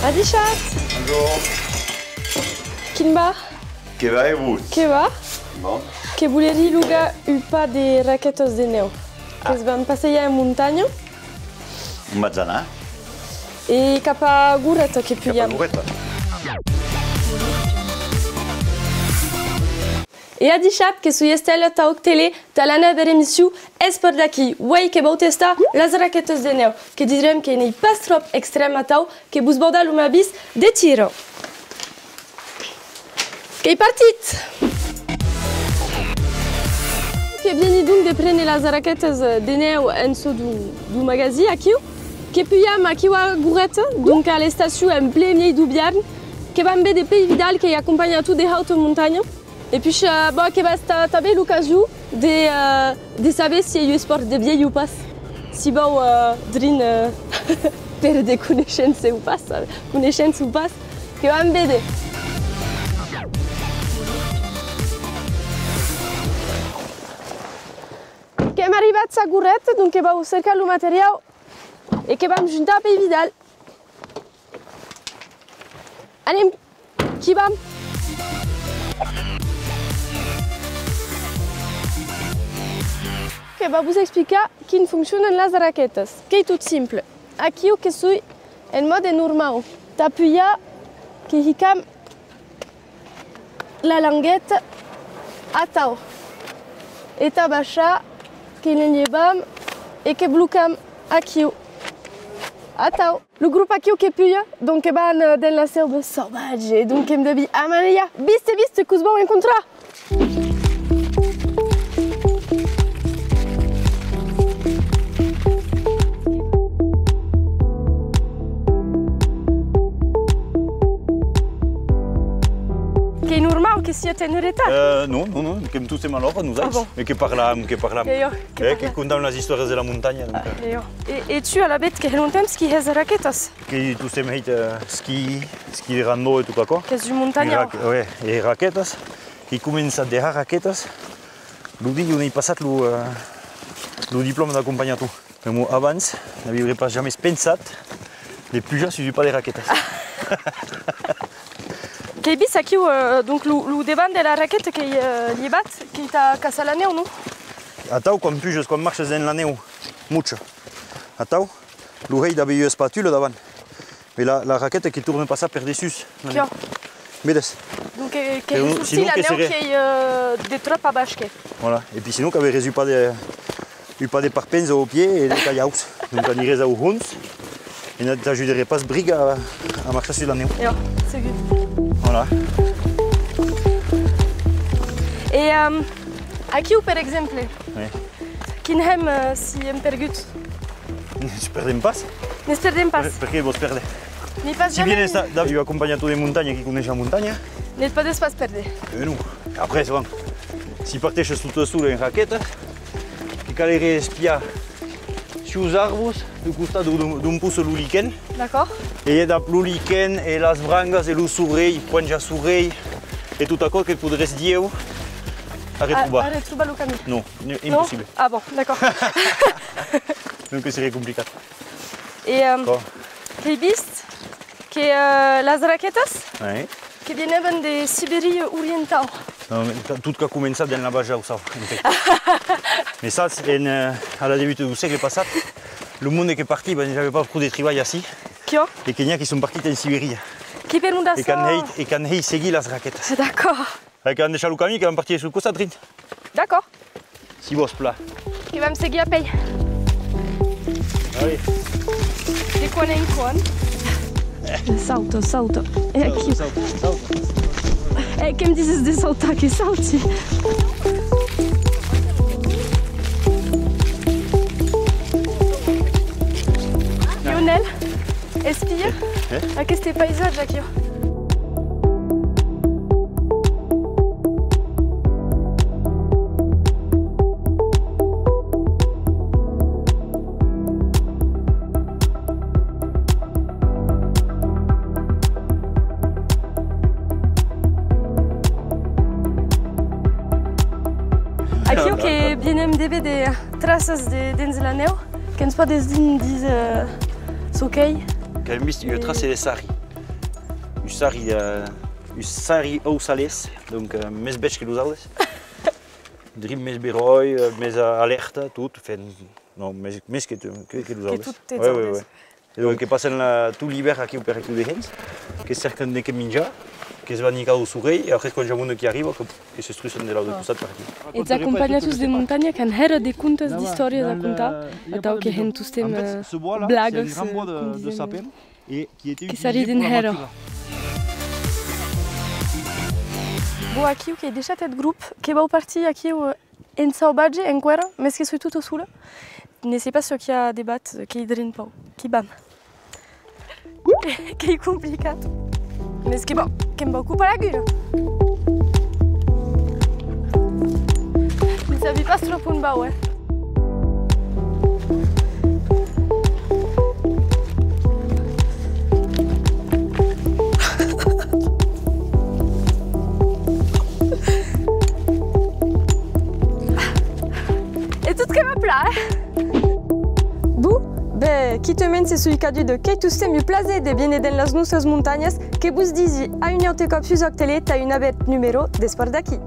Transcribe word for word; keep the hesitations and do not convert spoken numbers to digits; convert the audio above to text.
Adishatz! Bonjour! Quin va? Que va e vos? Que va? Bon. Que volerí logar un par de raquetas de nèu. Ah. Que's vam passejar en montanha. On vatz anar? E cap a Gorreta que pujam. Cap a Gorreta. E adishatz, que soi Estela tà Òc Tele, tà la navèra emission Espòrt d'aquí. Uei que vau testar las raquetas de nèu, que direm que n'ei pas tròp extrèm atau, que vos vau dar lo m'avís de tira. Qu'ei partit! Que vieni donc de préner las raquetas de nèu en çò d'un, d'un magasin aquiu, que pujam aquiu a Gorreta, donc a l'estacion en plen miei deu Biarn, que vam véder Pèi Vidal, qu'ei acompanhator de hauta montanha. E puish, eh, bon, que va estar tanben l'ocasion de, eh, de saber si ei un espòrt de vielhs o pas, si vau, eh, drin, eh, pèrder coneishença o pas, eh, coneishença o pas, que vam véder. Qu'èm arribats a Gorreta, donc que vau cercar lo materiau e que vam juntar a Pèi Vidal. Anem, qu'i vam! Que va vos explicar quin foncionan las raquetas. Qu'ei tot simple. Aquiu que soi en mòde normau. Tà pujar, que hicam la langueta atau. E tà baishar, que ne lhevam e que blocam aquiu. Atau. Lo grop aquiu que puja, donc, que van, eh, dens la seuva sauvatge, donc, qu'èm de vi-, a manejar, viste, viste, que'us vau encontrar! Qu'ei normau que siatz en retard? Euh, non, non, non, qu'èm tostemps a l'ora, nosauts. Ah bon? E que parlam, que parlam. Que jo, que parlam. Eh, que contam las istòrias de la montanha, donc, eh. Ah, que jo. E, e tu, alavetz, que hè longtemps qui hès raquetas? Qu'èi tostemps hèit, eh, esquí, esquí de rando e tot aquò. Qu'ès un montanhòr. E raque-, ouais, e raquetas. Qu'èi començat de har raquetas lo dia on èi passat lo, eh, lo diplòma d'acompanhator. Pr'amor abans, n'aviái pas jamès pensat de pujar sus un par de raquetas. Qu'èi vist aquiu, eh, donc, lo, lo devant de la raqueta qu'ei, eh, lhevat, qu'ei tà caçar la nèu, non? Atau, quan pujas, quan marchas dens la nèu, mocha. Atau, lo hèi d'aver ua espatula davant. E la, la raqueta que torna passar per dessús. Quiò. Vedes? Donc, eh, que ressorti la nèu qu'ei, eh, de tròp a baish, que. Voilà. E pi sinon, qu'averés un par de, un par de parpents au pied e de calhaus. Donc, anirés au hons e ne t'ajudaré pas briga a, a marchar sus la nèu. Jo, segur. Voilà. E, ehm, aquiu, per exemple, oui. Quin hèm, eh, si èm perguts? Ne's perdem pas. Ne's perdem pas. Per, perqué vos perdetz? N'ei pas. Si bien estar dab un acompanhator de montanha qui coneishe la montanha. Ne't pòdes pas pèrder. Eh non. Après, bon, si parteishes tota sola en raqueta, que caleré espiar sus arbos, deu costat d'on, d'on possa lo liquen. D'acòrd. E dab lo liquen e las brangas e lo sorelh, quan i a sorelh, e tot aquò que podrés dilhèu arretrobar. A, arretrobar lo camin. Non. Non? Impossible. Ah bon, d'accord. Donc, seriá complicat. E, euh, qu'èi vist que, euh, las raquetas que vienèvan de Siberia orientau. Non, mais tot qu'a començat dens la Baixa Aussau, en fait. Mais ça, c'est en, euh, a la debuta deu sègle passat, lo monde que partiva, n'avia pas pro de tribalh ací. Quiò? E que n'i a qui son partits en Siberia. Qui per onda ça? E qu'an hèit, e qu'an hèit seguir las raquetas. D'accord. E qu'an deishat lo camin, que van partir sul costat drin. D'acòrd. Si vos pla. Que vam seguir a pèi. Allez. De quan en quan. Sauta, sauta. E aquí. Sauta, sauta, sauta. E que'm dises de sautar, que sauti. Lionel. Espia aqueste paisatge aquiu. Aquiu que vienem de véder traças de, dens la nèu. Que'ns pòdes dir, díser, eh, çò qu'ei? Qu'avem vist ua traça de sarri. Ussari, eh, ussari aussalés, donc, eh, mès bèth que los autres. Drin mès beròi, eh, mès a-, alèrta, tot, enfin, non, mès, mès que, que, que los autres. Que totes autres. Ouais, ouais, ouais. E donc que passen la, tot l'ivèrn aquiu per aquiu dehens, que cèrcan de qué minjar, que's van hicar au sorelh, e après quan i a monde qui arriba, que, que s'estrussen de l'aute costat per aquiu. Es acompanhators de montanha qu'an hèra de contes, d'istòrias a contar, atau que hèn tostemps, eh, blagas, eh, com disèm. Que s'arriden hèra. Bon, aquiu qu'ei deishat eth grop, que vau partir aquiu, eh, en sauvatge enqüèra, mès que soi tota sola. Ne sèi pas çò qu'i a debat, qu'ei drin pauc. Qu'i vam. Qu'ei complicat. Mès que bon, que'm vau copar la gula. Ne sabi pas tròp on vau, eh. E tot que va plan, eh? Bon, ben, quitament se soi caduda, qu'ei tostemps un plaser de viéner dens las nòstas montanhas, que vos disi a un aute còp sus Òc Tele tà un navèth numèro d'Espòrt d'aquí.